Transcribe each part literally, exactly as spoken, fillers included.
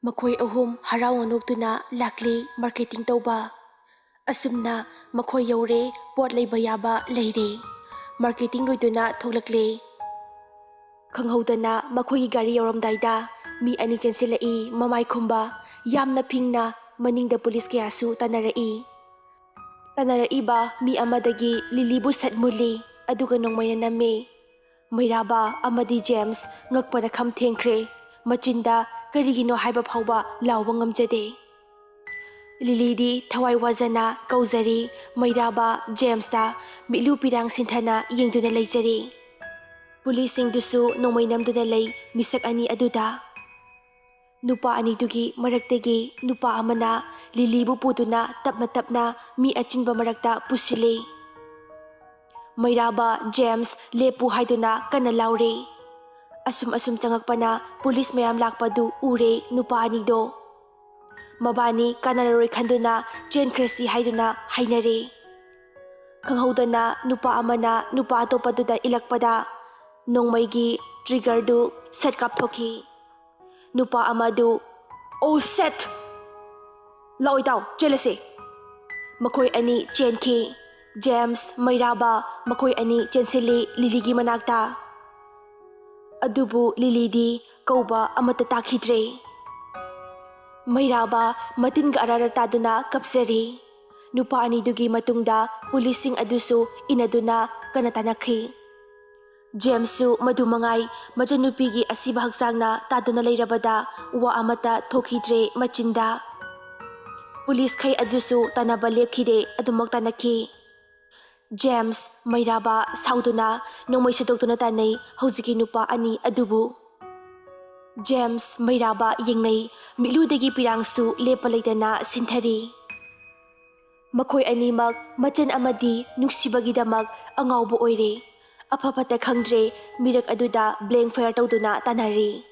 ꯃꯈꯣꯏ ꯑꯍꯨꯝ ꯍꯔꯥꯎ ꯍꯅꯣꯛꯇꯨꯅ ꯂꯥꯛꯂꯤ꯫ ꯃꯥꯔꯀꯦꯇꯤꯡ ꯇꯧꯕ꯫ ꯑꯁꯨꯝꯅ ꯃꯈꯣꯏ ꯌꯧꯔꯦ꯫ ꯄꯣꯠ ꯂꯩꯕ ꯌꯥꯕ ꯂꯩꯔꯦ꯫ ꯃꯥꯔꯀꯦꯇꯤꯡ ꯂꯣꯏꯗꯨꯅ ꯊꯣꯛꯂꯛꯂꯦ꯫ ꯈꯪꯍꯧꯗꯅ ꯃꯈꯣꯏꯒꯤ ꯒꯥꯔꯤ ꯌꯧꯔꯝꯗꯥꯏꯗ ꯃꯤ ꯑꯅꯤ ꯆꯦꯟꯁꯤꯜꯂꯛꯏ꯫ ꯃꯃꯥꯏ ꯈꯨꯝꯕ, ꯌꯥꯝꯅ ꯐꯤꯡꯅ ꯃꯅꯤꯡꯗ ꯄꯨꯂꯤꯁ ꯀꯌꯥꯁꯨ ꯇꯥꯟꯅꯔꯛꯏ꯫ ꯇꯥꯟꯅꯔꯛꯏꯕ ꯃꯤ ꯑꯃꯗꯒꯤ ꯂꯤꯂꯤꯕꯨ ꯁꯠ ꯃꯨꯜꯂꯤ, ꯑꯗꯨꯒ ꯅꯣꯡꯃꯩꯅ ꯅꯝꯃꯤ꯫ ꯃꯩꯔꯥꯕ ꯑꯃꯗꯤ ꯖꯦꯝꯁ ꯉꯛꯄꯅ ꯈꯝ ꯊꯦꯡꯈ꯭ꯔꯦ꯫ ꯃꯆꯤꯟꯗ ꯀꯔꯤꯒꯤꯅꯣ ꯍꯥꯏꯕ ꯐꯥꯎꯕ ꯂꯥꯎꯕ ꯉꯝꯖꯗꯦ꯫ ꯂꯤꯂꯤꯗꯤ ꯊꯋꯥꯏ ꯋꯥꯖꯅ ꯀꯧꯖꯔꯤ꯫ ꯃꯩꯔꯥꯕ ꯖꯦꯝꯁꯇ ꯃꯤꯠꯂꯨ ꯄꯤꯔꯥꯡ ꯁꯤꯟꯊꯅ ꯌꯦꯡꯗꯨꯅ ꯂꯩꯖꯔꯤ꯫ ꯄꯨꯂꯤꯁꯁꯤꯡꯗꯨꯁꯨ ꯅꯣꯡꯃꯩ ꯅꯝꯗꯨꯅ ꯂꯩ ꯃꯤꯁꯛ ꯑꯅꯤ ꯑꯗꯨꯗ꯫ ꯅꯨꯄꯥ ꯑꯅꯤꯗꯨꯒꯤ ꯃꯔꯛꯇꯒꯤ ꯅꯨꯄꯥ ꯑꯃꯅ ꯂꯤꯂꯤꯕꯨ ꯄꯨꯗꯨꯅ ꯇꯞꯅ ꯇꯞꯅ ꯃꯤ ꯑꯆꯤꯟꯕ ꯃꯔꯛꯇ ꯄꯨꯁꯤꯜꯂꯤ꯫ ꯃꯩꯔꯥꯕ ꯖꯦꯝꯁ, "ꯂꯦꯞꯄꯨ" ꯍꯥꯏꯗꯨꯅ ꯀꯟꯅ ꯂꯥꯎꯔꯤ꯫ ꯑꯁꯨꯝ ꯑꯁꯨꯝ ꯆꯪꯉꯛꯄꯅ ꯄꯨꯂꯤꯁ ꯃꯌꯥꯝ ꯂꯥꯛꯄꯗꯨ ꯎꯔꯦ ꯅꯨꯄꯥ ꯑꯅꯤꯗꯣ꯫ ꯃꯕꯥꯅꯤ ꯀꯥꯟꯅꯔꯔꯣꯏ ꯈꯟꯗꯨꯅ ꯆꯦꯟꯈ꯭ꯔꯁꯤ ꯍꯥꯏꯗꯨꯅ ꯍꯥꯏꯅꯔꯦ꯫ ꯈꯪꯍꯧꯗꯅ ꯅꯨꯄꯥ ꯑꯃꯅ ꯅꯨꯄꯥ ꯑꯇꯣꯞꯄꯗꯨꯗ ꯏꯜꯂꯛꯄꯗ ꯅꯣꯡꯃꯩꯒꯤ ꯇ꯭ꯔꯤꯒꯔꯗꯨ ꯁꯠ ꯀꯥꯞꯊꯣꯛꯈꯤ꯫ ꯅꯨꯄꯥ ꯑꯃꯗꯨ, "ꯑꯣ ꯁꯦꯠ! ꯂꯥꯛꯑꯣ ꯏꯇꯥꯎ, ꯆꯦꯜꯂꯁꯦ!" ꯃꯈꯣꯏ ꯑꯅꯤ ꯆꯦꯟꯈꯤ꯫ ꯖꯦꯝꯁ, ꯃꯩꯔꯥꯕ, ꯃꯈꯣꯏ ꯑꯅꯤ ꯆꯦꯟꯁꯤꯜꯂꯤ ꯂꯤꯂꯤꯒꯤ ꯃꯅꯥꯛꯇ꯫ ꯑꯗꯨꯕꯨ ꯂꯤꯂꯤꯗꯤ ꯀꯧꯕ ꯑꯃꯠꯇ ꯇꯥꯈꯤꯗ꯭ꯔꯦ꯫ ꯃꯩꯔꯥꯕ ꯃꯇꯤꯟꯒ ꯑꯔꯥꯔ ꯇꯥꯗꯨꯅ ꯀꯞꯆꯔꯤ꯫ ꯅꯨꯄꯥ ꯑꯅꯤꯗꯨꯒꯤ ꯃꯇꯨꯡꯗ ꯄꯨꯂꯤꯁꯁꯤꯡ ꯑꯗꯨꯁꯨ ꯏꯟꯅꯗꯨꯅ ꯀꯟꯅ ꯇꯥꯟꯅꯈ꯭ꯔꯤ꯫ ꯖꯦꯝꯁꯁꯨ ꯃꯗꯨ ꯃꯉꯥꯏ, ꯃꯆꯟꯅꯨꯄꯤꯒꯤ ꯑꯁꯤꯕ ꯍꯛꯆꯥꯡꯅ ꯇꯥꯗꯨꯅ ꯂꯩꯔꯕꯗ ꯋꯥ ꯑꯃꯠꯇ ꯊꯣꯛꯈꯤꯗ꯭ꯔꯦ ꯃꯆꯤꯟꯗ꯫ ꯄꯨꯂꯤꯁꯈꯩ ꯑꯗꯨꯁꯨ ꯇꯥꯟꯅꯕ ꯂꯦꯞꯈꯤꯗꯦ, ꯑꯗꯨꯃꯛ ꯇꯥꯟꯅꯈꯤ꯫ ꯖꯦꯝꯁ, ꯃꯩꯔꯥꯕ ꯁꯥꯎꯗꯨꯅ ꯅꯣꯡꯃꯩ ꯁꯠꯇꯣꯛꯇꯨꯅ ꯇꯥꯟꯅꯩ ꯍꯧꯖꯤꯛꯀꯤ ꯅꯨꯄꯥ ꯑꯅꯤ ꯑꯗꯨꯕꯨ꯫ ꯖꯦꯝꯁ, ꯃꯩꯔꯥꯕ ꯌꯦꯡꯅꯩ, ꯃꯤꯠꯂꯨꯗꯒꯤ ꯄꯤꯔꯥꯡꯁꯨ ꯂꯦꯞꯄ ꯂꯩꯇꯅ ꯁꯤꯟꯊꯔꯤ꯫ ꯃꯈꯣꯏ ꯑꯅꯤꯃꯛ ꯃꯆꯟ ꯑꯃꯗꯤ ꯅꯨꯡꯁꯤꯕꯒꯤꯗꯃꯛ ꯑꯉꯥꯎꯕ ꯑꯣꯏꯔꯦ꯫ ꯑꯐ ꯐꯠꯇ ꯈꯪꯗ꯭ꯔꯦ, ꯃꯤꯔꯛ ꯑꯗꯨꯗ ꯕ꯭ꯂꯦꯡ ꯐꯥꯌꯔ ꯇꯧꯗꯨꯅ ꯇꯥꯟꯅꯔꯤ꯫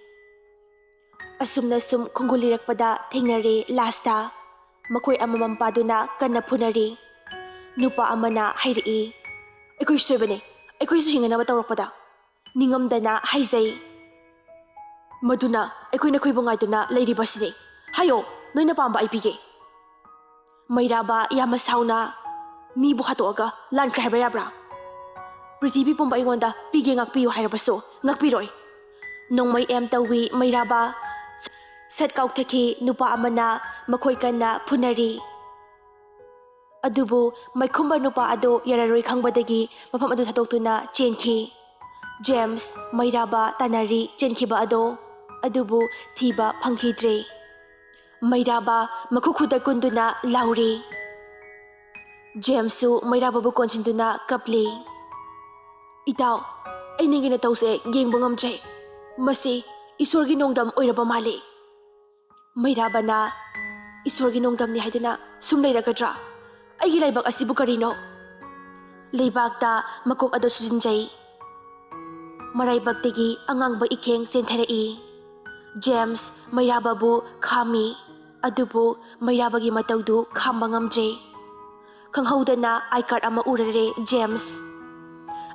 ꯑꯁꯨꯝꯅ ꯁꯨꯝ ꯈꯣꯡꯒꯨꯜ ꯂꯤꯔꯛꯄꯗ ꯊꯦꯡꯅꯔꯦ ꯂꯥꯁꯇ꯫ ꯃꯈꯣꯏ ꯑꯃꯃꯝ ꯄꯥꯗꯨꯅ ꯀꯟꯅ ꯐꯨꯅꯔꯤ꯫ ꯅꯨꯄꯥ ꯑꯃꯅ ꯍꯥꯏꯔꯛꯏ, "ꯑꯩꯈꯣꯏ ꯁꯣꯏꯕꯅꯦ, ꯑꯩꯈꯣꯏꯁꯨ ꯍꯤꯡꯅꯅꯕ ꯇꯧꯔꯛꯄꯗ" ꯅꯤꯡꯉꯝꯗꯅ ꯍꯥꯏꯖꯩ꯫ ꯃꯗꯨꯅ ꯑꯩꯈꯣꯏ ꯅꯈꯣꯏꯕꯨ ꯉꯥꯏꯗꯨꯅ ꯂꯩꯔꯤꯕꯁꯤꯅꯤ꯫ ꯍꯥꯏꯌꯣ, ꯅꯣꯏꯅ ꯄꯥꯝꯕ ꯑꯩ ꯄꯤꯒꯦ꯫ ꯃꯩꯔꯥꯕ ꯌꯥꯝꯅ ꯁꯥꯎꯅ, "ꯃꯤꯕꯨ ꯍꯥꯠꯇꯣꯛꯑꯒ ꯂꯥꯟꯈ꯭ꯔꯦ ꯍꯥꯏꯕ ꯌꯥꯕ꯭ꯔꯥ? ꯄ꯭ꯔꯤꯊꯤꯕꯤ ꯄꯨꯝꯕ ꯑꯩꯉꯣꯟꯗ ꯄꯤꯒꯦ ꯉꯥꯛꯄꯤꯌꯨ ꯍꯥꯏꯔꯕꯁꯨ ꯉꯥꯛꯄꯤꯔꯣꯏ"꯫ ꯅꯣꯡꯃꯩ ꯑꯦꯝ ꯇꯧꯏ ꯃꯩꯔꯥꯕ꯫ ꯁꯠ ꯀꯥꯎꯊꯈꯤ꯫ ꯅꯨꯄꯥ ꯑꯃꯅ ꯃꯈꯣꯏ ꯀꯟꯅ ꯐꯨꯅꯔꯤ꯫ ꯑꯗꯨꯕꯨ ꯃꯩꯈꯨꯝꯕ ꯅꯨꯄꯥ ꯑꯗꯨ ꯌꯥꯔꯔꯣꯏ ꯈꯪꯕꯗꯒꯤ ꯃꯐꯝ ꯑꯗꯨ ꯊꯥꯗꯣꯛꯇꯨꯅ ꯆꯦꯟꯈꯤ꯫ ꯖꯦꯝꯁ ꯃꯩꯔꯥꯕ ꯇꯥꯟꯅꯔꯤ ꯆꯦꯟꯈꯤꯕ ꯑꯗꯣ, ꯑꯗꯨꯕꯨ ꯊꯤꯕ ꯐꯪꯈꯤꯗ꯭ꯔꯦ꯫ ꯃꯩꯔꯥꯕ ꯃꯈꯨ ꯈꯨꯗ ꯀꯨꯟꯗꯨꯅ ꯂꯥꯎꯔꯤ꯫ ꯖꯦꯝꯁꯁꯨ ꯃꯩꯔꯥꯕꯕꯨ ꯀꯣꯟꯁꯤꯟꯗꯨꯅ ꯀꯞꯂꯤ꯫ "ꯏꯇꯥꯎ, ꯑꯩ ꯅꯪꯒꯤ ꯅꯇꯧꯁꯦ ꯌꯦꯡꯕ ꯉꯝꯗ꯭ꯔꯦ꯫ ꯃꯁꯤ ꯏꯁꯣꯔꯒꯤ ꯅꯣꯡꯗꯝ ꯑꯣꯏꯔꯕ ꯃꯥꯜꯂꯤ"꯫ ꯃꯩꯔꯥꯕꯅ, "ꯏꯁꯣꯔꯒꯤ ꯅꯣꯡꯗꯝꯅꯤ ꯍꯥꯏꯗꯨꯅ ꯁꯨꯝ ꯂꯩꯔꯒꯗ꯭ꯔꯥ? ꯑꯩꯒꯤ ꯂꯥꯏꯕꯛ ꯑꯁꯤꯕꯨ ꯀꯔꯤꯅꯣ?" ꯂꯩꯕꯥꯛꯇ ꯃꯀꯣꯛ ꯑꯗꯨ ꯁꯨꯖꯤꯟꯖꯩ꯫ ꯃꯔꯥꯏꯕꯛꯇꯒꯤ ꯑꯉꯥꯡꯕ ꯏꯈꯦꯡ ꯆꯦꯟꯊꯔꯛꯏ꯫ ꯖꯦꯝꯁ ꯃꯩꯔꯥꯕꯕꯨ ꯈꯥꯝꯃꯤ, ꯑꯗꯨꯕꯨ ꯃꯩꯔꯥꯕꯒꯤ ꯃꯇꯧꯗꯨ ꯈꯥꯝꯕ ꯉꯝꯗ꯭ꯔꯦ꯫ ꯈꯪꯍꯧꯗꯅ ꯑꯥꯏ ꯀꯥꯔꯗ ꯑꯃ ꯎꯔꯔꯦ ꯖꯦꯝꯁ꯫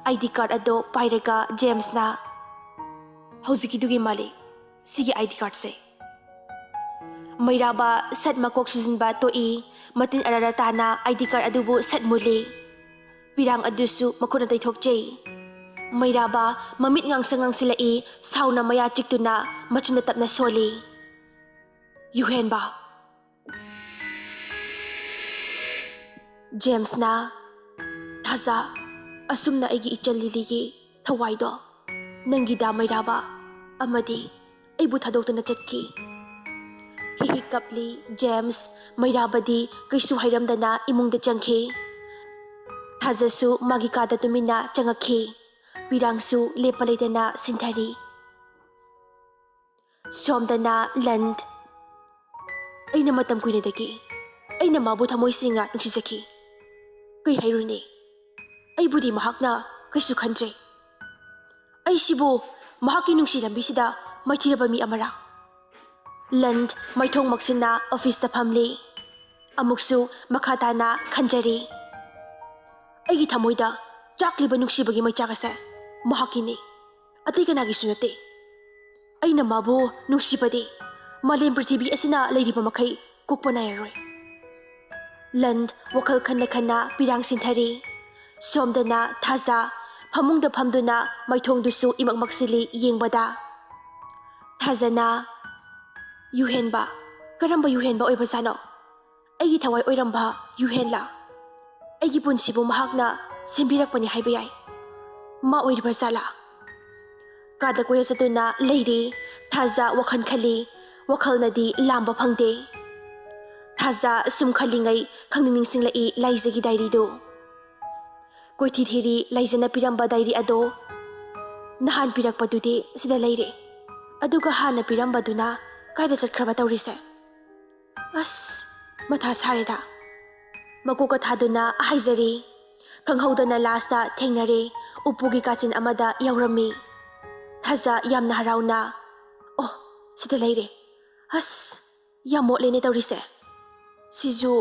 ꯑꯥꯏ ꯗꯤ ꯀꯥꯔꯗ ꯑꯗꯣ ꯄꯥꯏꯔꯒ ꯖꯦꯝꯁꯅ, "ꯍꯧꯖꯤꯛꯀꯤꯗꯨꯒꯤ ꯃꯥꯜꯂꯤ, ꯁꯤꯒꯤ ꯑꯥꯏ ꯗꯤ ꯀꯥꯔꯗꯁꯦ"꯫ ꯃꯩꯔꯥꯕ ꯁꯠ ꯃꯀꯣꯛ ꯁꯨꯖꯤꯟꯕ ꯇꯣꯛꯏ꯫ ꯃꯇꯤꯟ ꯑꯔꯥꯔ ꯇꯥꯅ ꯑꯥꯏ ꯗꯤ ꯀꯥꯔꯗ ꯑꯗꯨꯕꯨ ꯁꯠ ꯃꯨꯜꯂꯤ꯫ ꯄꯤꯔꯥꯡ ꯑꯗꯨꯁꯨ ꯃꯈꯨꯠꯅ ꯇꯩꯊꯣꯛꯆꯩ꯫ ꯃꯩꯔꯥꯕ ꯃꯃꯤꯠ ꯉꯥꯡꯁꯪ ꯉꯥꯡꯁꯤꯜꯂꯛꯏ, ꯁꯥꯎꯅ ꯃꯌꯥ ꯆꯤꯛꯇꯨꯅ ꯃꯆꯤꯟꯗ ꯇꯞꯅ ꯁꯣꯜꯂꯤ꯫ "ꯌꯨꯍꯦꯟꯕ"꯫ ꯖꯦꯝꯁꯅ, "ꯊꯥꯖ, ꯑꯁꯨꯝꯅ ꯑꯩꯒꯤ ꯏꯆꯜ ꯂꯤꯂꯤꯒꯤ ꯊꯋꯥꯏꯗꯣ ꯅꯪꯒꯤ ꯗꯥ ꯃꯩꯔꯥꯕ ꯑꯃꯗꯤ ꯑꯩꯕꯨ ꯊꯥꯗꯣꯛꯇꯨꯅ ꯆꯠꯈꯤ"꯫ ꯍꯤ ꯍꯤ ꯀꯞꯂꯤ ꯖꯦꯝꯁ꯫ ꯃꯩꯔꯥꯕꯗꯤ ꯀꯩꯁꯨ ꯍꯥꯏꯔꯝꯗꯅ ꯏꯃꯨꯡꯗ ꯆꯪꯈꯤ꯫ ꯊꯥꯖꯁꯨ ꯃꯥꯒꯤ ꯀꯥꯗ ꯇꯨꯃꯤꯟꯅ ꯆꯪꯉꯛꯈꯤ꯫ ꯄꯤꯔꯥꯡꯁꯨ ꯂꯦꯞꯄ ꯂꯩꯇꯅ ꯁꯤꯟꯊꯔꯤ꯫ ꯁꯣꯝꯗꯅ ꯂꯟ꯫ "ꯑꯩꯅ ꯃꯇꯝ ꯀꯨꯏꯅꯗꯒꯤ ꯑꯩꯅ ꯃꯥꯕꯨ ꯊꯃꯣꯏ ꯁꯦꯡꯅ ꯅꯨꯡꯁꯤꯖꯈꯤ꯫ ꯀꯩ ꯍꯥꯏꯔꯨꯅꯤ? ꯑꯩꯕꯨꯗꯤ ꯃꯍꯥꯛꯅ ꯀꯩꯁꯨ ꯈꯟꯗ꯭ꯔꯦ꯫ ꯑꯩꯁꯤꯕꯨ ꯃꯍꯥꯛꯀꯤ ꯅꯨꯡꯁꯤ ꯂꯝꯕꯤꯁꯤꯗ ꯃꯥꯏꯊꯤꯔꯕ ꯃꯤ ꯑꯃꯔꯥ?" ꯂꯟ ꯃꯥꯏꯊꯣꯡ ꯃꯛꯁꯤꯟꯅ ꯑꯣꯐꯤꯁꯇ ꯐꯝꯂꯤ꯫ ꯑꯃꯨꯛꯁꯨ ꯃꯈꯥ ꯇꯥꯅ ꯈꯟꯖꯔꯤ꯫ "ꯑꯩꯒꯤ ꯊꯃꯣꯏꯗ ꯆꯥꯛꯂꯤꯕ ꯅꯨꯡꯁꯤꯕꯒꯤ ꯃꯩꯆꯥꯛ ꯑꯁꯦ ꯃꯍꯥꯛꯀꯤꯅꯤ, ꯑꯇꯩ ꯀꯅꯥꯒꯤꯁꯨ ꯅꯠꯇꯦ"꯫ ꯑꯩꯅ ꯃꯥꯕꯨ ꯅꯨꯡꯁꯤꯕꯗꯤ ꯃꯥꯂꯦꯝ ꯄ꯭ꯔꯤꯊꯤꯕꯤ ꯑꯁꯤꯅ ꯂꯩꯔꯤꯕ ꯃꯈꯩ ꯀꯣꯛꯄ ꯅꯥꯏꯔꯔꯣꯏ꯫ ꯂꯟ ꯋꯥꯈꯜ ꯈꯟꯅ ꯈꯟꯅ ꯄꯤꯔꯥꯡ ꯁꯤꯟꯊꯔꯤ꯫ ꯁꯣꯝꯗꯅ ꯊꯥꯖ ꯐꯃꯨꯡꯗ ꯐꯝꯗꯨꯅ ꯃꯥꯏꯊꯣꯡꯗꯨꯁꯨ ꯏꯃꯛ ꯃꯛꯁꯤꯜꯂꯤ ꯌꯦꯡꯕꯗ꯫ ꯊꯥꯖꯅ, "ꯌꯨꯍꯦꯟꯕ? ꯀꯔꯝꯕ ꯌꯨꯍꯦꯟꯕ ꯑꯣꯏꯕꯖꯥꯠꯅꯣ? ꯑꯩꯒꯤ ꯊꯋꯥꯏ ꯑꯣꯏꯔꯝꯕ ꯌꯨꯍꯦꯟꯂꯥ? ꯑꯩꯒꯤ ꯄꯨꯟꯁꯤꯕꯨ ꯃꯍꯥꯛꯅ ꯁꯦꯝꯕꯤꯔꯛꯄꯅꯤ ꯍꯥꯏꯕ ꯌꯥꯏ꯫ ꯃꯥ ꯑꯣꯏꯔꯤꯕ ꯖꯥꯠꯂꯥ?" ꯀꯥꯗ ꯀꯣꯏꯆꯠ ꯆꯠꯇꯨꯅ ꯂꯩꯔꯤ꯫ ꯊꯥꯖ ꯋꯥꯈꯜ ꯈꯜꯂꯤ꯫ ꯋꯥꯈꯜꯅꯗꯤ ꯂꯥꯝꯕ ꯐꯪꯗꯦ꯫ ꯊꯥꯖ ꯁꯨꯝ ꯈꯜꯂꯤꯉꯩ ꯈꯪꯅꯤꯡ ꯅꯤꯡꯁꯤꯡꯂꯛꯏ ꯂꯥꯏꯖꯒꯤ ꯗꯥꯏꯔꯤꯗꯨ꯫ ꯀꯣꯏꯊꯤ ꯊꯤꯔꯤ ꯂꯥꯏꯖꯅ ꯄꯤꯔꯝꯕ ꯗꯥꯏꯔꯤ ꯑꯗꯣ꯫ ꯅꯍꯥꯟ ꯄꯤꯔꯛꯄꯗꯨꯗꯤ ꯁꯤꯗ ꯂꯩꯔꯦ꯫ ꯑꯗꯨꯒ ꯍꯥꯟꯅ ꯄꯤꯔꯝꯕꯗꯨꯅ ꯀꯥꯏꯗ ꯆꯠꯈ꯭ꯔꯕ ꯇꯧꯔꯤꯁꯦ? ꯑꯁ, ꯃꯊꯥ ꯁꯥꯔꯦꯗ꯫ ꯃꯀꯣꯛꯀ ꯊꯥꯗꯨꯅ ꯍꯥꯏꯖꯔꯤ꯫ ꯈꯪꯍꯧꯗꯅ ꯂꯥꯁꯇ ꯊꯦꯡꯅꯔꯦ꯫ ꯎꯄꯨꯒꯤ ꯀꯥꯆꯤꯟ ꯑꯃꯗ ꯌꯥꯎꯔꯝꯃꯤ꯫ ꯊꯥꯖ ꯌꯥꯝꯅ ꯍꯔꯥꯎꯅ, "ꯑꯣ, ꯁꯤꯗ ꯂꯩꯔꯦ꯫ ꯑꯁ, ꯌꯥꯝ ꯃꯣꯠꯂꯦꯅꯦ ꯇꯧꯔꯤꯁꯦ꯫ ꯁꯤꯁꯨ"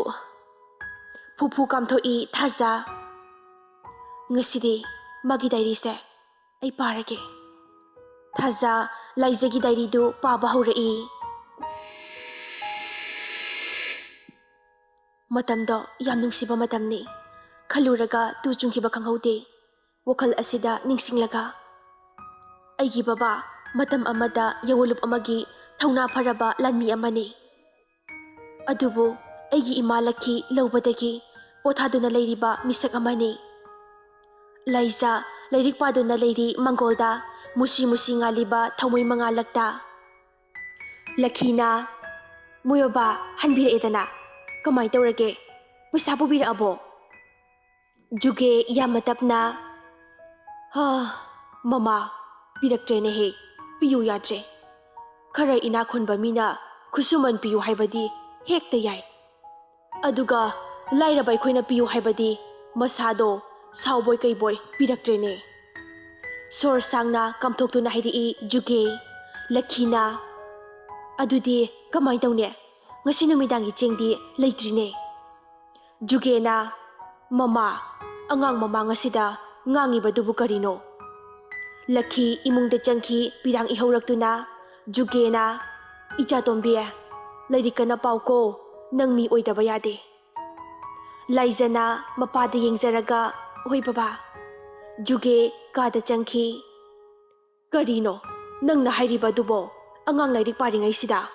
ꯐꯨ ꯐꯨ ꯀꯥꯝꯊꯣꯛꯏ ꯊꯥꯖ꯫ "ꯉꯁꯤꯗꯤ ꯃꯥꯒꯤ ꯗꯥꯏꯔꯤꯁꯦ ꯑꯩ ꯄꯥꯔꯒꯦ꯫" ꯊꯥꯖ ꯂꯥꯏꯖꯒꯤ ꯗꯥꯏꯔꯤꯗꯨ ꯄꯥꯕ ꯍꯧꯔꯛꯏ꯫ ꯃꯇꯝꯗꯣ ꯌꯥꯝ ꯅꯨꯡꯁꯤꯕ ꯃꯇꯝꯅꯤ꯫ ꯈꯜꯂꯨꯔꯒ ꯇꯨ ꯆꯨꯡꯈꯤꯕ ꯈꯪꯍꯧꯗꯦ꯫ ꯋꯥꯈꯜ ꯑꯁꯤꯗ ꯅꯤꯡꯁꯤꯡꯂꯒ, ꯑꯩꯒꯤ ꯕꯕꯥ ꯃꯇꯝ ꯑꯃꯗ ꯌꯥꯋꯣꯂꯨꯞ ꯑꯃꯒꯤ ꯊꯧꯅꯥ ꯐꯔꯕ ꯂꯥꯟꯃꯤ ꯑꯃꯅꯤ꯫ ꯑꯗꯨꯕꯨ ꯑꯩꯒꯤ ꯏꯃꯥ ꯂꯛꯈꯤ ꯂꯧꯕꯗꯒꯤ ꯄꯣꯊꯥꯗꯨꯅ ꯂꯩꯔꯤꯕ ꯃꯤꯁꯛ ꯑꯃꯅꯤ꯫ ꯂꯥꯏꯖ ꯂꯥꯏꯔꯤꯛ ꯄꯥꯗꯨꯅ ꯂꯩꯔꯤ ꯃꯪꯒꯣꯜꯗ ꯃꯨꯁꯤ ꯃꯨꯁꯤ ꯉꯥꯜꯂꯤꯕ ꯊꯃꯣꯏ ꯃꯉꯥꯜꯂꯛꯇ꯫ ꯂꯛꯈꯤꯅ, "ꯃꯣꯏ ꯕꯕꯥ ꯍꯟꯕꯤꯔꯛꯑꯦꯗꯅ, ꯀꯃꯥꯏ ꯇꯧꯔꯒꯦ? ꯄꯩꯁꯥ ꯄꯨꯕꯤꯔꯛꯑꯕꯣ?" ꯖꯨꯒꯦ ꯌꯥꯝꯅ ꯇꯞꯅ, "ꯍꯥ, ꯃꯃꯥ, ꯄꯤꯔꯛꯇ꯭ꯔꯦꯅꯦꯍꯦ, ꯄꯤꯌꯨ ꯌꯥꯗ꯭ꯔꯦ꯫ ꯈꯔ ꯏꯅꯥꯛ ꯈꯨꯟꯕ ꯃꯤꯅ ꯈꯨꯠꯁꯨꯃꯟ ꯄꯤꯌꯨ ꯍꯥꯏꯕꯗꯤ ꯍꯦꯛꯇ ꯌꯥꯏ꯫ ꯑꯗꯨꯒ ꯂꯥꯏꯔꯕ ꯑꯩꯈꯣꯏꯅ ꯄꯤꯌꯨ ꯍꯥꯏꯕꯗꯤ ꯃꯁꯥꯗꯣ ꯁꯥꯎꯕꯣꯏ ꯀꯩꯕꯣꯏ ꯄꯤꯔꯛꯇ꯭ꯔꯦꯅꯦ꯫" ꯁꯣꯔ ꯁꯥꯡꯅ ꯀꯥꯝꯊꯣꯛꯇꯨꯅ ꯍꯥꯏꯔꯛꯏ ꯖꯨꯒꯦ꯫ ꯂꯛꯈꯤꯅ, "ꯑꯗꯨꯗꯤ ꯀꯃꯥꯏ ꯇꯧꯅꯤ? ꯉꯁꯤ ꯅꯨꯃꯤꯗꯥꯡꯒꯤ ꯆꯦꯡꯗꯤ ꯂꯩꯇ꯭ꯔꯤꯅꯦ꯫" ꯖꯨꯒꯦꯅ, "ꯃꯃꯥ, ꯑꯉꯥꯡ ꯃꯃꯥꯡ ꯑꯁꯤꯗ ꯉꯥꯡꯉꯤꯕꯗꯨꯕꯨ ꯀꯔꯤꯅꯣ? ꯂꯛꯈꯤ ꯏꯃꯨꯡꯗ ꯆꯪꯈꯤ꯫ ꯄꯤꯔꯥꯡ ꯏꯍꯧꯔꯛꯇꯨꯅ ꯖꯨꯒꯦꯅ, "ꯏꯆꯥꯇꯣꯝꯕꯤ, ꯂꯥꯏꯔꯤꯛ ꯀꯟꯅ ꯄꯥꯎꯀꯣ, ꯅꯪ ꯃꯤ ꯑꯣꯏꯗꯕ ꯌꯥꯗꯦ꯫" ꯂꯥꯏꯖꯅ ꯃꯄꯥꯗ ꯌꯦꯡꯖꯔꯒ, "ꯍꯣꯏ ꯕꯕꯥ꯫" ꯖꯨꯒꯦ ꯀꯥꯗ ꯆꯪꯈꯤ꯫ "ꯀꯔꯤꯅꯣ ꯅꯪꯅ ꯍꯥꯏꯔꯤꯕ ꯑꯗꯨꯕꯣ? ꯑꯉꯥꯡ ꯂꯥꯏꯔꯤꯛ ꯄꯥꯔꯤꯉꯩꯁꯤꯗ?"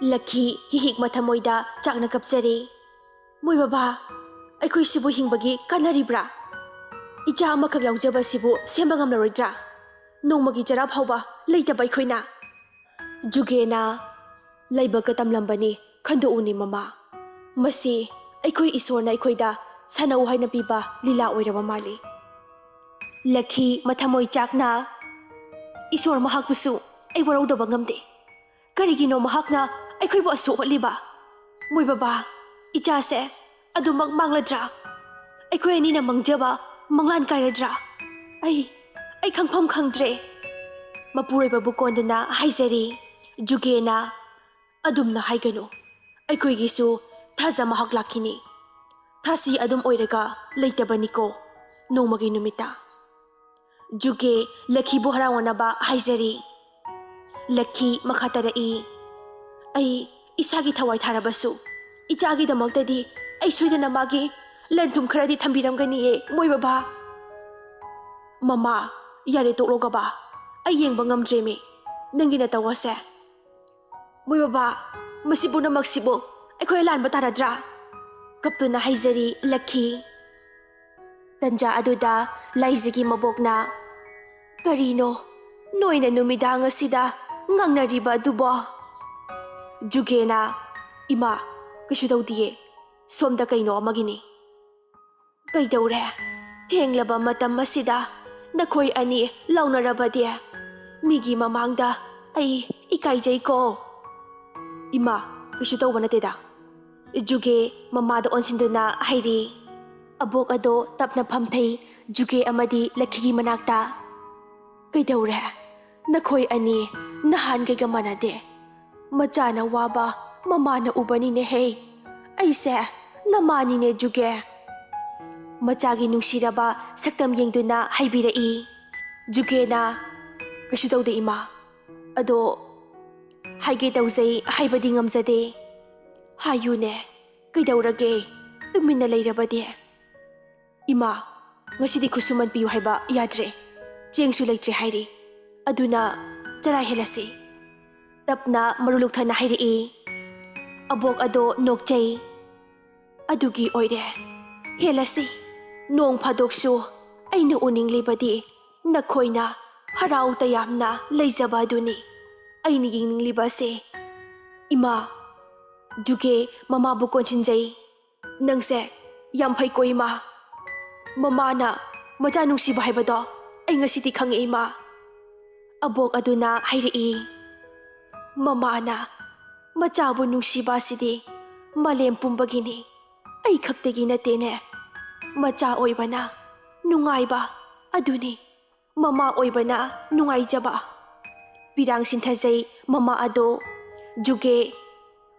ꯂꯛꯈꯤ ꯍꯤꯍꯤꯛ ꯃꯊꯃꯣꯏꯗ ꯆꯥꯛꯅ ꯀꯞꯆꯔꯤ꯫ "ꯃꯣꯏ ꯕꯕꯥ, ꯑꯩꯈꯣꯏꯁꯤꯕꯨ ꯍꯤꯡꯕꯒꯤ ꯀꯥꯟꯅꯔꯤꯕ꯭ꯔꯥ? ꯏꯆꯥ ꯑꯃꯈꯛ ꯌꯥꯎꯖꯕꯁꯤꯕꯨ ꯁꯦꯝꯕ ꯉꯝꯂꯔꯣꯏꯗ꯭ꯔꯥ? ꯅꯣꯡꯃꯒꯤ ꯆꯔꯥ ꯐꯥꯎꯕ ꯂꯩꯇꯕ ꯑꯩꯈꯣꯏꯅ?" ꯖꯨꯒꯦꯅ, "ꯂꯥꯏꯕꯛꯀ ꯇꯝꯂꯝꯕꯅꯤ, ꯈꯟꯗꯣꯛꯎꯅꯦ ꯃꯃꯥ꯫ ꯃꯁꯤ ꯑꯩꯈꯣꯏ ꯏꯁꯣꯔꯅ ꯑꯩꯈꯣꯏꯗ ꯁꯥꯟꯅꯧ ꯍꯥꯏꯅ ꯄꯤꯕ ꯂꯤꯂꯥ ꯑꯣꯏꯔꯕ ꯃꯥꯜꯂꯤ꯫" ꯂꯛꯈꯤ ꯃꯊꯃꯣꯏ ꯆꯥꯛꯅ, "ꯏꯁꯣꯔ ꯃꯍꯥꯛꯄꯨꯁꯨ ꯑꯩ ꯋꯥꯔꯧꯗꯕ ꯉꯝꯗꯦ꯫ ꯀꯔꯤꯒꯤꯅꯣ ꯃꯍꯥꯛꯅ ꯑꯩꯈꯣꯏꯕꯨ ꯑꯁꯨꯛ ꯑꯣꯠꯂꯤꯕ? ꯃꯣꯏ ꯕꯕꯥ, ꯏꯆꯥꯁꯦ ꯑꯗꯨꯃꯛ ꯃꯥꯡꯂꯗ꯭ꯔꯥ? ꯑꯩꯈꯣꯏ ꯑꯅꯤꯅ ꯃꯥꯡꯖꯕ ꯃꯪꯂꯥꯟ ꯀꯥꯏꯔꯗ꯭ꯔꯥ? ꯑꯩ, ꯑꯩ ꯈꯪꯐꯝ ꯈꯪꯗ꯭ꯔꯦ꯫" ꯃꯄꯨꯔꯣꯏꯕꯕꯨ ꯀꯣꯟꯗꯨꯅ ꯍꯥꯏꯖꯔꯤ꯫ ꯖꯨꯒꯦꯅ, "ꯑꯗꯨꯝꯅ ꯍꯥꯏꯒꯅꯨ꯫ ꯑꯩꯈꯣꯏꯒꯤꯁꯨ ꯊꯥꯖ ꯃꯍꯥꯛ ꯂꯥꯛꯈꯤꯅꯤ꯫ ꯊꯥꯁꯤ ꯑꯗꯨꯝ ꯑꯣꯏꯔꯒ ꯂꯩꯇꯕꯅꯤꯀꯣ, ꯅꯣꯡꯃꯒꯤ ꯅꯨꯃꯤꯠꯇ꯫" ꯖꯨꯒꯦ ꯂꯛꯈꯤꯕꯨ ꯍꯔꯥꯎꯅꯅꯕ ꯍꯥꯏꯖꯔꯤ꯫ ꯂꯛꯈꯤ ꯃꯈꯥ ꯇꯥꯔꯛꯏ, "ꯑꯩ ꯏꯁꯥꯒꯤ ꯊꯋꯥꯏ ꯊꯥꯔꯕꯁꯨ ꯏꯆꯥꯒꯤꯗꯃꯛꯇꯗꯤ ꯑꯩ ꯁꯣꯏꯗꯅ ꯃꯥꯒꯤ ꯂꯟ ꯊꯨꯝ ꯈꯔꯗꯤ ꯊꯝꯕꯤꯔꯝꯒꯅꯤꯌꯦ, ꯃꯣꯏ ꯕꯕꯥ꯫" "ꯃꯃꯥ, ꯌꯥꯔꯦ ꯇꯣꯛꯂꯣ ꯕꯕꯥ, ꯑꯩ ꯌꯦꯡꯕ ꯉꯝꯗ꯭ꯔꯦꯃꯤ, ꯅꯪꯒꯤ ꯅꯇꯧ ꯑꯁꯦ꯫" "ꯃꯣꯏ ꯕꯕꯥ, ꯃꯁꯤ ꯄꯨꯝꯅꯃꯛꯁꯤꯕꯨ ꯑꯩꯈꯣꯏ ꯑꯂꯥꯟꯕ ꯇꯥꯔꯗ꯭ꯔꯥ?" ꯀꯞꯇꯨꯅ ꯍꯥꯏꯖꯔꯤ ꯂꯛꯈꯤ꯫ ꯇꯟꯖꯥ ꯑꯗꯨꯗ ꯂꯥꯏꯖꯒꯤ ꯃꯕꯣꯛꯅ, "ꯀꯔꯤꯅꯣ ꯅꯣꯏꯅ ꯅꯨꯃꯤꯗꯥꯡ ꯑꯁꯤꯗ ꯉꯥꯡꯅꯔꯤꯕ ꯑꯗꯨꯕꯣ?" ꯖꯨꯒꯦꯅ, "ꯏꯃꯥ, ꯀꯩꯁꯨ ꯇꯧꯗꯤꯌꯦ, ꯁꯣꯝꯗ ꯀꯩꯅꯣ ꯑꯃꯒꯤꯅꯤ꯫" "ꯀꯩꯗꯧꯔꯦ? ꯊꯦꯡꯂꯕ ꯃꯇꯝ ꯑꯁꯤꯗ ꯅꯈꯣꯏ ꯑꯅꯤ ꯂꯥꯎꯅꯔꯕꯗꯤ? ꯃꯤꯒꯤ ꯃꯃꯥꯡꯗ ꯑꯩ ꯏꯀꯥꯏꯖꯩꯀꯣ꯫" "ꯏꯃꯥ, ꯀꯩꯁꯨ ꯇꯧꯕ ꯅꯠꯇꯦꯗ꯫" ꯖꯨꯒꯦ ꯃꯃꯥꯗ ꯑꯣꯟꯁꯤꯟꯗꯨꯅ ꯍꯥꯏꯔꯤ꯫ ꯑꯕꯣꯛ ꯑꯗꯣ ꯇꯞꯅ ꯐꯝꯊꯩ, ꯖꯨꯒꯦ ꯑꯃꯗꯤ ꯂꯛꯈꯤꯒꯤ ꯃꯅꯥꯛꯇ꯫ "ꯀꯩꯗꯧꯔꯦ? ꯅꯈꯣꯏ ꯑꯅꯤ ꯅꯍꯥꯟꯈꯩꯒ ꯃꯥꯟꯅꯗꯦ꯫ ꯃꯆꯥꯅ ꯋꯥꯕ ꯃꯃꯥꯅ ꯎꯕꯅꯤꯅꯦꯍꯦ꯫ ꯑꯩꯁꯦ ꯅꯃꯥꯅꯤꯅꯦ ꯖꯨꯒꯦ꯫" ꯃꯆꯥꯒꯤ ꯅꯨꯡꯁꯤꯔꯕ ꯁꯛꯇꯝ ꯌꯦꯡꯗꯨꯅ ꯍꯥꯏꯕꯤꯔꯛꯏ꯫ ꯖꯨꯒꯦꯅ, "ꯀꯩꯁꯨ ꯇꯧꯗꯦ, ꯏꯃꯥ꯫ ꯑꯗꯣ ꯍꯥꯏꯒꯦ ꯇꯧꯖꯩ, ꯍꯥꯏꯕꯗꯤ ꯉꯝꯖꯗꯦ꯫ ꯍꯥꯏꯌꯨꯅꯦ, ꯀꯩꯗꯧꯔꯒꯦ? ꯇꯨꯃꯤꯟꯅ ꯂꯩꯔꯕꯗꯤ?" "ꯏꯃꯥ, ꯉꯁꯤꯗꯤ ꯈꯨꯠꯁꯨꯃꯟ ꯄꯤꯌꯨ ꯍꯥꯏꯕ ꯌꯥꯗ꯭ꯔꯦ꯫ ꯆꯦꯡꯁꯨ ꯂꯩꯇ꯭ꯔꯦ ꯍꯥꯏꯔꯤ꯫ ꯑꯗꯨꯅ ꯆꯔꯥ ꯍꯦꯜꯂꯁꯤ꯫" ꯇꯞꯅ ꯃꯔꯨ ꯂꯨꯛꯊꯅ ꯍꯥꯏꯔꯛꯏ꯫ ꯑꯕꯣꯛ ꯑꯗꯣ ꯅꯣꯛꯆꯩ꯫ "ꯑꯗꯨꯒꯤ ꯑꯣꯏꯔꯦ꯫ ꯍꯦꯜꯂꯁꯤ꯫ ꯅꯣꯡ ꯐꯥꯗꯣꯛꯁꯨ ꯑꯩꯅ ꯎꯅꯤꯡꯂꯤꯕꯗꯤ ꯅꯈꯣꯏꯅ ꯍꯔꯥꯎ ꯇꯌꯥꯝꯅ ꯂꯩꯖꯕ ꯑꯗꯨꯅꯤ ꯑꯩꯅ ꯌꯦꯡꯅꯤꯡꯂꯤꯕꯁꯦ꯫" "ꯏꯃꯥ꯫" ꯖꯨꯒꯦ ꯃꯃꯥꯕꯨ ꯀꯣꯟꯁꯤꯟꯖꯩ꯫ "ꯅꯪꯁꯦ ꯌꯥꯝ ꯐꯩꯀꯣ, ꯏꯃꯥ꯫ ꯃꯃꯥꯅ ꯃꯆꯥ ꯅꯨꯡꯁꯤꯕ ꯍꯥꯏꯕꯗꯣ ꯑꯩ ꯉꯁꯤꯗꯤ ꯈꯪꯉꯦ, ꯏꯃꯥ꯫" ꯑꯕꯣꯛ ꯑꯗꯨꯅ ꯍꯥꯏꯔꯛꯏ, "ꯃꯃꯥꯅ ꯃꯆꯥꯕꯨ ꯅꯨꯡꯁꯤꯕ ꯑꯁꯤꯗꯤ ꯃꯥꯂꯦꯝ ꯄꯨꯝꯕꯒꯤꯅꯤ꯫ ꯑꯩ ꯈꯛꯇꯒꯤ ꯅꯠꯇꯦꯅꯦ꯫ ꯃꯆꯥ ꯑꯣꯏꯕꯅ ꯅꯨꯡꯉꯥꯏꯕ ꯑꯗꯨꯅꯤ ꯃꯃꯥ ꯑꯣꯏꯕꯅ ꯅꯨꯡꯉꯥꯏꯖꯕ꯫" ꯄꯤꯔꯥꯡ ꯁꯤꯟꯊꯖꯩ ꯃꯃꯥ ꯑꯗꯣ꯫ ꯖꯨꯒꯦ,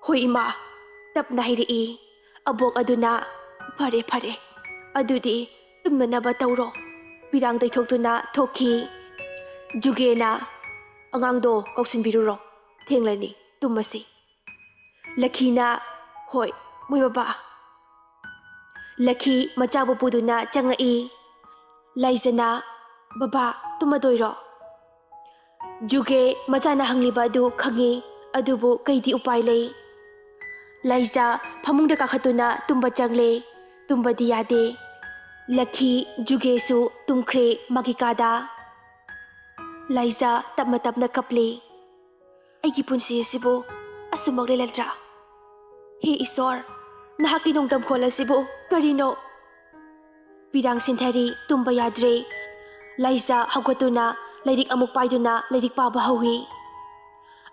"ꯍꯣꯏ ꯏꯃꯥ," ꯇꯞꯅ ꯍꯥꯏꯔꯛꯏ꯫ ꯑꯕꯣꯛ ꯑꯗꯨꯅ, "ꯐꯔꯦ, ꯐꯔꯦ, ꯑꯗꯨꯗꯤ ꯇꯨꯝꯅꯅꯕ ꯇꯧꯔꯣ꯫" ꯄꯤꯔꯥꯡ ꯇꯩꯊꯣꯛꯇꯨꯅ ꯊꯣꯛꯈꯤ꯫ ꯖꯨꯒꯦꯅ, "ꯑꯉꯥꯡꯗꯣ ꯀꯧꯁꯤꯟꯕꯤꯔꯨꯔꯣ, ꯊꯦꯡꯂꯅꯤ, ꯇꯨꯝꯃꯁꯤ꯫" ꯂꯈꯤꯅ, "ꯍꯣꯏ, ꯃꯣꯏ ꯕꯕꯥ꯫" ꯂꯈꯤ ꯃꯆꯥꯕꯨ ꯄꯨꯗꯨꯅ ꯆꯪꯉꯛꯏ꯫ ꯂꯥꯏꯖꯅ, "ꯕꯕꯥ, ꯇꯨꯝꯃꯗꯣꯏꯔꯣ?" ꯖꯨꯒꯦ ꯃꯆꯥꯅ ꯍꯪꯂꯤꯕ ꯑꯗꯨ ꯈꯪꯉꯤ, ꯑꯗꯨꯕꯨ ꯀꯩꯗꯤ ꯎꯄꯥꯏ ꯂꯩ? ꯂꯥꯏꯖ ꯐꯃꯨꯡꯗ ꯀꯥꯈꯠꯇꯨꯅ ꯇꯨꯝꯕ ꯆꯪꯂꯦ꯫ ꯇꯨꯝꯕꯗꯤ ꯌꯥꯗꯦ꯫ ꯂꯈꯤ, ꯖꯨꯒꯦꯁꯨ ꯇꯨꯝꯈ꯭ꯔꯦ ꯃꯥꯒꯤ ꯀꯥꯗ꯫ ꯂꯥꯏꯖ ꯇꯞꯅ ꯇꯞꯅ ꯀꯞꯂꯤ꯫ "ꯑꯩꯒꯤ ꯄꯨꯟꯁꯤ ꯑꯁꯤꯕꯨ ꯑꯁꯨꯝꯃꯛ ꯂꯦꯜꯂꯗ꯭ꯔꯥ? ꯍꯦ ꯏꯁꯣꯔ, ꯅꯍꯥꯛꯀꯤ ꯅꯣꯡꯗꯝꯈꯣꯜ ꯑꯁꯤꯕꯨ ꯀꯔꯤꯅꯣ?" ꯄꯤꯔꯥꯡ ꯁꯤꯟꯊꯔꯤ, ꯇꯨꯝꯕ ꯌꯥꯗ꯭ꯔꯦ꯫ ꯂꯥꯏꯖ ꯍꯧꯒꯠꯇꯨꯅ ꯂꯥꯏꯔꯤꯛ ꯑꯃꯨꯛ ꯄꯥꯏꯗꯨꯅ ꯂꯥꯏꯔꯤꯛ ꯄꯥꯕ ꯍꯧꯏ꯫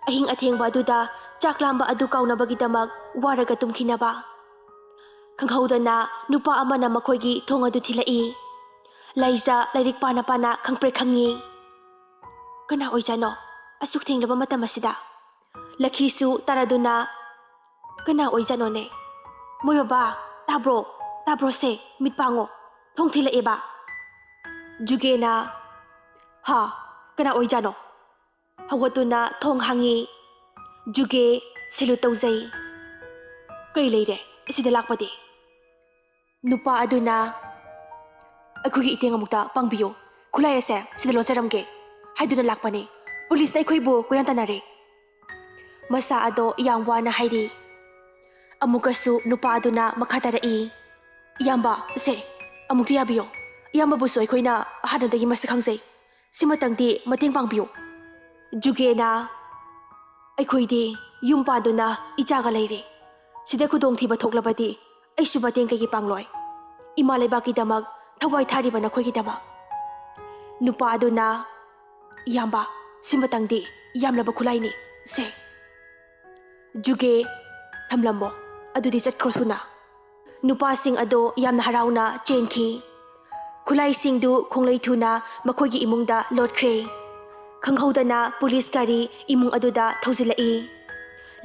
ꯑꯍꯤꯡ ꯑꯊꯦꯡꯕ ꯑꯗꯨꯗ ꯆꯥꯛ ꯂꯥꯝꯕ ꯑꯗꯨ ꯀꯥꯎꯅꯕꯒꯤꯗꯃꯛ ꯋꯥꯔꯒ ꯇꯨꯝꯈꯤꯅꯕ꯫ ꯈꯪꯍꯧꯗꯅ ꯅꯨꯄꯥ ꯑꯃꯅ ꯃꯈꯣꯏꯒꯤ ꯊꯣꯡ ꯑꯗꯨ ꯊꯤꯜꯂꯛꯏ꯫ ꯂꯥꯏꯖ ꯂꯥꯏꯔꯤꯛ ꯄꯥꯅ ꯄꯥꯅ ꯈꯪꯄ꯭ꯔꯦꯛ ꯈꯪꯉꯤ꯫ "ꯀꯅꯥ ꯑꯣꯏꯖꯥꯠꯅꯣ ꯑꯁꯨꯛ ꯊꯦꯡꯂꯕ ꯃꯇꯝ ꯑꯁꯤꯗ?" ꯂꯈꯤꯁꯨ ꯇꯥꯔꯗꯨꯅ, "ꯀꯅꯥ ꯑꯣꯏꯖꯥꯠꯅꯣꯅꯦ? ꯃꯣꯏ ꯕꯕꯥ, ꯇꯥꯕ꯭ꯔꯣ? ꯇꯥꯕ꯭ꯔꯣꯁꯦ? ꯃꯤꯠ ꯄꯥꯡꯉꯣ꯫ ꯊꯣꯡ ꯊꯤꯜꯂꯛꯑꯦꯕ꯫" ꯖꯨꯒꯦꯅ, "ꯍꯥ? ꯀꯅꯥ ꯑꯣꯏꯖꯥꯠꯅꯣ?" ꯍꯧꯒꯠꯇꯨꯅ ꯊꯣꯡ ꯍꯥꯡꯉꯤ꯫ ꯖꯨꯒꯦ ꯁꯦꯂꯨꯠ ꯇꯧꯖꯩ꯫ "ꯀꯩ ꯂꯩꯔꯦ ꯁꯤꯗ ꯂꯥꯛꯄꯗꯤ?" ꯅꯨꯄꯥ ꯑꯗꯨꯅ, "ꯑꯩꯈꯣꯏꯒꯤ ꯏꯇꯦꯡ ꯑꯃꯨꯛꯇ ꯄꯥꯡꯕꯤꯌꯨ, ꯈꯨꯠꯂꯥꯏ ꯑꯁꯦ ꯁꯤꯗ ꯂꯣꯠꯆꯔꯝꯒꯦ" ꯍꯥꯏꯗꯨꯅ ꯂꯥꯛꯄꯅꯤ꯫ ꯄꯨꯂꯤꯁꯅ ꯑꯩꯈꯣꯏꯕꯨ ꯀꯣꯏꯇꯥꯟ ꯇꯥꯟꯅꯔꯦ꯫ ꯃꯁꯥ ꯑꯗꯣ ꯌꯥꯝ ꯋꯥꯅ ꯍꯥꯏꯔꯤ꯫ ꯑꯃꯨꯛꯀꯁꯨ ꯅꯨꯄꯥ ꯑꯗꯨꯅ ꯃꯈꯥ ꯇꯥꯔꯛꯏ, "ꯏꯌꯥꯝꯕ, ꯁꯦ, ꯑꯃꯨꯛꯇ ꯌꯥꯕꯤꯌꯣ꯫ ꯏꯌꯥꯝꯕꯕꯨꯁꯨ ꯑꯩꯈꯣꯏꯅ ꯍꯥꯟꯅꯗꯒꯤ ꯃꯁꯛ ꯈꯪꯖꯩ꯫ ꯁꯤꯃꯇꯪꯗꯤ ꯃꯇꯦꯡ ꯄꯥꯡꯕꯤꯌꯨ꯫" ꯖꯨꯒꯦꯅ, "ꯑꯩꯈꯣꯏꯗꯤ ꯌꯨꯝ ꯄꯥꯟꯗꯨꯅ ꯏꯆꯥꯒ ꯂꯩꯔꯦ꯫ ꯁꯤꯗ ꯈꯨꯗꯣꯡꯊꯤꯕ ꯊꯣꯛꯂꯕꯗꯤ ꯑꯩꯁꯨ ꯃꯇꯦꯡ ꯀꯩꯒꯤ ꯄꯥꯡꯂꯣꯏ? ꯏꯃꯥ ꯂꯩꯕꯥꯛꯀꯤꯗꯃꯛ ꯊꯋꯥꯏ ꯊꯥꯔꯤꯕ ꯅꯈꯣꯏꯒꯤꯗꯃꯛ꯫" ꯅꯨꯄꯥ ꯑꯗꯨꯅ, "ꯏꯌꯥꯝꯕ, ꯁꯤꯃꯇꯪꯗꯤ ꯌꯥꯝꯂꯕ ꯈꯨꯠꯂꯥꯏꯅꯤ꯫ ꯁꯦ, ꯖꯨꯒꯦ, ꯊꯝꯂꯝꯃꯣ꯫ ꯑꯗꯨꯗꯤ ꯆꯠꯈ꯭ꯔꯣ ꯊꯨꯅ꯫" ꯅꯨꯄꯥꯁꯤꯡ ꯑꯗꯣ ꯌꯥꯝꯅ ꯍꯔꯥꯎꯅ ꯆꯦꯟꯈꯤ꯫ ꯈꯨꯠꯂꯥꯏꯁꯤꯡꯗꯨ ꯈꯣꯡꯂꯩ ꯊꯨꯅ ꯃꯈꯣꯏꯒꯤ ꯏꯃꯨꯡꯗ ꯂꯣꯠꯈ꯭ꯔꯦ꯫ ꯈꯪꯍꯧꯗꯅ ꯄꯨꯂꯤꯁ ꯒꯥꯔꯤ ꯏꯃꯨꯡ ꯑꯗꯨꯗ ꯊꯧꯖꯤꯜꯂꯛꯏ꯫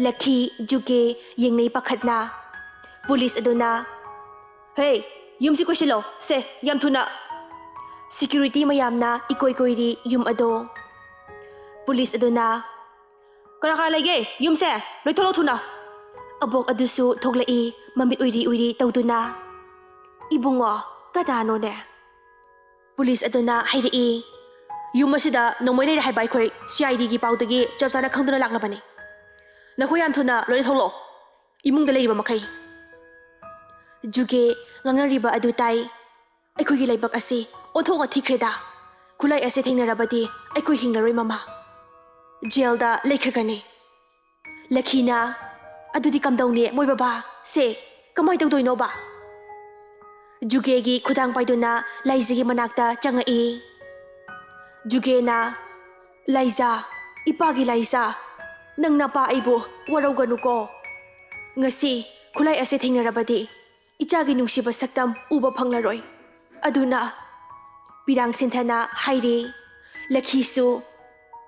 ꯂꯛꯈꯤ, ꯖꯨꯒꯦ ꯌꯦꯡꯅꯩ ꯄꯥꯈꯠꯅ꯫ ꯄꯨꯂꯤꯁ ꯑꯗꯨꯅ, "ꯍꯦ, ꯌꯨꯝꯁꯤ ꯀꯣꯏꯁꯤꯜꯂꯣ꯫ ꯁꯦ, ꯌꯥꯝ ꯊꯨꯅ!" ꯁꯦꯀ꯭ꯌꯨꯔꯤꯇꯤ ꯃꯌꯥꯝꯅ ꯏꯀꯣꯏ ꯀꯣꯏꯔꯤ ꯌꯨꯝ ꯑꯗꯣ꯫ ꯄꯨꯂꯤꯁ ꯑꯗꯨꯅ, "ꯀꯅꯥ ꯀꯅꯥ ꯂꯩꯒꯦ ꯌꯨꯝꯁꯦ? ꯂꯣꯏ ꯊꯣꯛꯂꯛꯑꯣ ꯊꯨꯅ!" ꯑꯕꯣꯛ ꯑꯗꯨꯁꯨ ꯊꯣꯛꯂꯛꯏ, ꯃꯃꯤꯠ ꯎꯏꯔꯤ ꯎꯏꯔꯤ ꯇꯧꯗꯨꯅ꯫ "ꯏꯕꯨꯡꯉꯣ, ꯀꯅꯥꯅꯣꯅꯦ?" ꯄꯨꯂꯤꯁ ꯑꯗꯨꯅ ꯍꯥꯏꯔꯛꯏ꯫ "ꯌꯨꯝ ꯑꯁꯤꯗ ꯅꯣꯡꯃꯩ ꯂꯩꯔꯦ ꯍꯥꯏꯕ ꯑꯩꯈꯣꯏ ꯁꯤ ꯑꯥꯏ ꯗꯤꯒꯤ ꯄꯥꯎꯗꯒꯤ ꯆꯞ ꯆꯥꯅ ꯈꯪꯗꯨꯅ ꯂꯥꯛꯂꯕꯅꯤ꯫ ꯅꯈꯣꯏ ꯌꯥꯝ ꯊꯨꯅ ꯂꯣꯏꯅ ꯊꯣꯛꯂꯛꯑꯣ, ꯏꯃꯨꯡꯗ ꯂꯩꯔꯤꯕ ꯃꯈꯩ꯫" ꯖꯨꯒꯦ ꯉꯥꯡꯅꯔꯤꯕ ꯑꯗꯨ ꯇꯥꯏ꯫ "ꯑꯩꯈꯣꯏꯒꯤ ꯂꯩꯕꯥꯛ ꯑꯁꯤ ꯑꯣꯟꯊꯣꯛꯅ ꯊꯤꯈ꯭ꯔꯦꯗ꯫ ꯈꯨꯠꯂꯥꯏ ꯑꯁꯤ ꯊꯦꯡꯅꯔꯕꯗꯤ ꯑꯩꯈꯣꯏ ꯍꯤꯡꯂꯔꯣꯏ ꯃꯃꯥ꯫ ꯖꯦꯜꯗ ꯂꯩꯈ꯭ꯔꯒꯅꯤ꯫" ꯂꯛꯈꯤꯅ, "ꯑꯗꯨꯗꯤ ꯀꯝꯗꯧꯅꯤ ꯃꯣꯏ ꯕꯕꯥ? ꯁꯦ, ꯀꯃꯥꯏ ꯇꯧꯗꯣꯏꯅꯣꯕ?" ꯖꯨꯒꯦꯒꯤ ꯈꯨꯗꯥꯡ ꯄꯥꯏꯗꯨꯅ ꯂꯥꯏꯖꯥꯒꯤ ꯃꯅꯥꯛꯇ ꯆꯪꯉꯛꯏ꯫ ꯖꯨꯒꯦꯅ, "ꯂꯥꯏꯖꯥ, ꯏꯄꯥꯒꯤ ꯂꯥꯏꯖꯥ, ꯅꯪ ꯅꯄꯥ ꯑꯩꯕꯨ ꯋꯥꯔꯧꯒꯅꯨꯀꯣ꯫ ꯉꯁꯤ ꯈꯨꯠꯂꯥꯏ ꯑꯁꯤ ꯊꯦꯡꯅꯔꯕꯗꯤ ꯏꯆꯥꯒꯤ ꯅꯨꯡꯁꯤꯕ ꯁꯛꯇꯝ ꯎꯕ ꯐꯪꯂꯔꯣꯏ꯫ ꯑꯗꯨꯅ," ꯄꯤꯔꯥꯡ ꯁꯤꯟꯊꯅ ꯍꯥꯏꯔꯤ꯫ ꯂꯛꯈꯤꯁꯨ,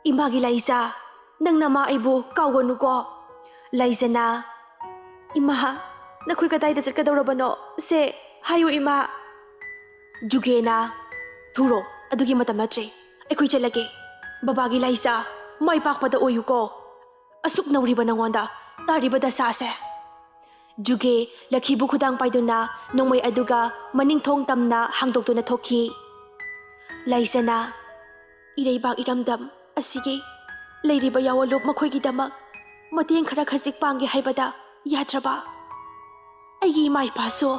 "ꯏꯃꯥꯒꯤ ꯂꯥꯏꯖꯥ, ꯅꯪ ꯅꯃꯥ ꯑꯩꯕꯨ ꯀꯥꯎꯒꯅꯨꯀꯣ꯫ ꯂꯥꯏꯖꯥꯅ, ꯏꯃꯥ, ꯅꯈꯣꯏ ꯀꯗꯥꯏꯗ ꯆꯠꯀꯗꯧꯔꯕꯅꯣ? ꯁꯦ, ꯍꯥꯏꯌꯨ ꯏꯃꯥ꯫" ꯖꯨꯒꯦꯅ, "ꯊꯨꯔꯣ, ꯑꯗꯨꯒꯤ ꯃꯇꯝ ꯅꯠꯇ꯭ꯔꯦ꯫ ꯑꯩꯈꯣꯏ ꯆꯠꯂꯒꯦ꯫ ꯕꯕꯥꯒꯤ ꯂꯥꯏꯖꯥ, ꯃꯥꯏ ꯄꯥꯛꯄꯗ ꯑꯣꯏꯌꯨꯀꯣ꯫ ꯑꯁꯨꯛ ꯅꯧꯔꯤꯕ ꯅꯉꯣꯟꯗ ꯇꯥꯔꯤꯕ ꯗꯁꯥꯁꯦ꯫ ꯖꯨꯒꯦ ꯂꯛꯈꯤꯕꯨ ꯈꯨꯗꯥꯡ ꯄꯥꯏꯗꯨꯅ ꯅꯣꯡꯃꯩ ꯑꯗꯨꯒ ꯃꯅꯤꯡ ꯊꯣꯡ ꯇꯝꯅ ꯍꯥꯡꯗꯣꯛꯇꯨꯅ ꯊꯣꯛꯈꯤ꯫ ꯂꯥꯏꯖꯅ, "ꯏꯔꯩꯕꯥꯛ ꯏꯔꯝꯗꯝ ꯑꯁꯤꯒꯤ ꯂꯩꯔꯤꯕ ꯌꯥꯑꯣꯟꯂꯨꯞ ꯃꯈꯣꯏꯒꯤꯗꯃꯛ ꯃꯇꯦꯡ ꯈꯔ ꯈꯖꯤꯛ ꯄꯥꯡꯒꯦ ꯍꯥꯏꯕꯗ ꯌꯥꯗ꯭ꯔꯕ? ꯑꯩꯒꯤ ꯏꯃꯥ ꯏꯄꯥꯁꯨ?"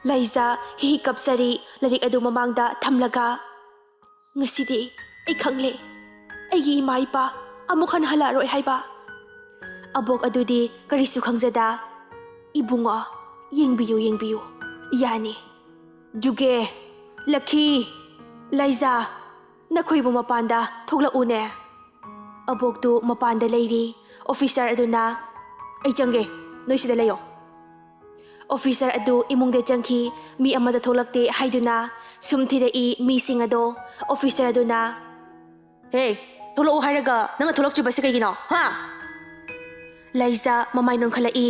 ꯂꯥꯏꯖ ꯍꯤ ꯍꯤ ꯀꯞꯆꯔꯤ, ꯂꯥꯏꯔꯤꯛ ꯑꯗꯨ ꯃꯃꯥꯡꯗ ꯊꯝꯂꯒ꯫ "ꯉꯁꯤꯗꯤ ꯑꯩ ꯈꯪꯂꯦ, ꯑꯩꯒꯤ ꯏꯃꯥ ꯏꯄꯥ ꯑꯃꯨꯛ ꯍꯟꯅ ꯍꯜꯂꯛꯑꯔꯣꯏ ꯍꯥꯏꯕ꯫" ꯑꯕꯣꯛ ꯑꯗꯨꯗꯤ ꯀꯔꯤꯁꯨ ꯈꯪꯖꯗ, "ꯏꯕꯨꯡꯉꯣ, ꯌꯦꯡꯕꯤꯌꯨ, ꯌꯦꯡꯕꯤꯌꯨ, ꯌꯥꯅꯤ꯫ ꯖꯨꯒꯦ, ꯂꯛꯈꯤ, ꯂꯥꯏꯖ, ꯅꯈꯣꯏꯕꯨ ꯃꯄꯥꯟꯗ ꯊꯣꯛꯂꯛꯎꯅꯦ꯫" ꯑꯕꯣꯛꯇꯨ ꯃꯄꯥꯟꯗ ꯂꯩꯔꯤ꯫ ꯑꯣꯐꯤꯁꯥꯔ ꯑꯗꯨꯅ, "ꯑꯩ ꯆꯪꯒꯦ, ꯅꯣꯏ ꯁꯤꯗ ꯂꯩꯌꯣ꯫" ꯑꯣꯐꯤꯁꯥꯔ ꯑꯗꯨ ꯏꯃꯨꯡꯗ ꯆꯪꯈꯤ꯫ ꯃꯤ ꯑꯃꯠꯇ ꯊꯣꯛꯂꯛꯇꯦ ꯍꯥꯏꯗꯨꯅ ꯁꯨꯝ ꯊꯤꯔꯛꯏ ꯃꯤꯁꯤꯡ ꯑꯗꯣ꯫ ꯑꯣꯐꯤꯁꯥꯔ ꯑꯗꯨꯅ, "ꯍꯦ, ꯊꯣꯛꯂꯛꯑꯣ ꯍꯥꯏꯔꯒ ꯅꯪꯅ ꯊꯣꯛꯂꯛꯇ꯭ꯔꯤꯕꯁꯤ ꯀꯩꯒꯤꯅꯣ, ꯍꯥ?" ꯂꯥꯏꯖ ꯃꯃꯥꯏ ꯅꯣꯟꯈꯠꯂꯛꯏ꯫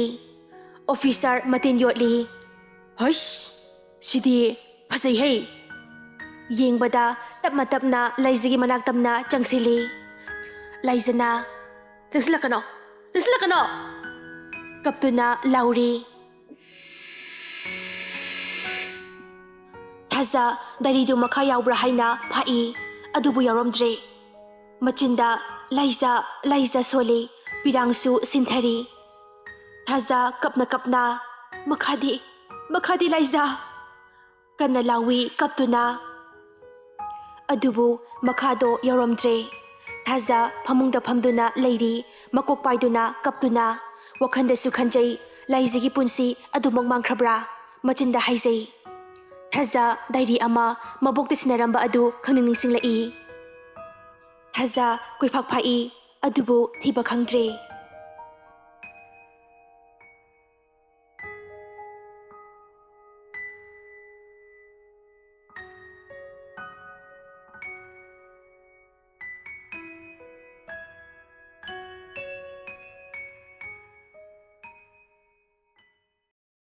ꯑꯣꯐꯤꯁꯥꯔ ꯃꯇꯤꯟ ꯌꯣꯠꯂꯤ꯫ "ꯍꯩꯁ, ꯁꯤꯗꯤ ꯐꯖꯩꯍꯦ!" ꯌꯦꯡꯕꯗ ꯇꯞꯅ ꯇꯞꯅ ꯂꯥꯏꯖꯒꯤ ꯃꯅꯥꯛ ꯇꯝꯅ ꯆꯪꯁꯤꯜꯂꯤ꯫ ꯂꯥꯏꯖꯅ, "ꯆꯪꯁꯤꯜꯂꯛꯀꯅꯣ, ꯆꯪꯁꯤꯜꯂꯛꯀꯅꯣ!" ꯀꯞꯇꯨꯅ ꯂꯥꯎꯔꯤ꯫ ꯊꯥꯖ ꯗꯥꯏꯔꯤꯗꯨ ꯃꯈꯥ ꯌꯥꯎꯕ꯭ꯔꯥ ꯍꯥꯏꯅ ꯐꯥꯛꯏ, ꯑꯗꯨꯕꯨ ꯌꯥꯎꯔꯝꯗ꯭ꯔꯦ꯫ ꯃꯆꯤꯟꯗ "ꯂꯥꯏꯖ, ꯂꯥꯏꯖ" ꯁꯣꯜꯂꯤ, ꯄꯤꯔꯥꯡꯁꯨ ꯁꯤꯟꯊꯔꯤ꯫ ꯊꯥꯖ ꯀꯞꯅ ꯀꯞꯅ, "ꯃꯈꯥꯗꯤ, ꯃꯈꯥꯗꯤ ꯂꯥꯏꯖ?" ꯀꯟꯅ ꯂꯥꯎꯏ ꯀꯞꯇꯨꯅ꯫ ꯑꯗꯨꯕꯨ ꯃꯈꯥꯗꯣ ꯌꯥꯎꯔꯝꯗ꯭ꯔꯦ꯫ ꯊꯥꯖ ꯐꯃꯨꯡꯗ ꯐꯝꯗꯨꯅ ꯂꯩꯔꯤ, ꯃꯀꯣꯛ ꯄꯥꯏꯗꯨꯅ ꯀꯞꯇꯨꯅ꯫ ꯋꯥꯈꯟꯗꯁꯨ ꯈꯟꯖꯩ, ꯂꯥꯏꯖꯒꯤ ꯄꯨꯟꯁꯤ ꯑꯗꯨꯃꯛ ꯃꯥꯡꯈ꯭ꯔꯕ꯭ꯔꯥ? ꯃꯆꯤꯟꯗ ꯍꯥꯏꯖꯩ꯫ ꯊꯥꯖ ꯗꯥꯏꯔꯤ ꯑꯃ ꯃꯕꯣꯛꯇ ꯁꯤꯟꯅꯔꯝꯕ ꯑꯗꯨ ꯈꯪꯅꯤꯡ ꯅꯤꯡꯁꯤꯡꯂꯛꯏ꯫ ꯊꯥꯖ ꯀꯣꯏꯐꯥꯛ ꯐꯥꯛꯏ, ꯑꯗꯨꯕꯨ ꯊꯤꯕ ꯈꯪꯗ꯭ꯔꯦ꯫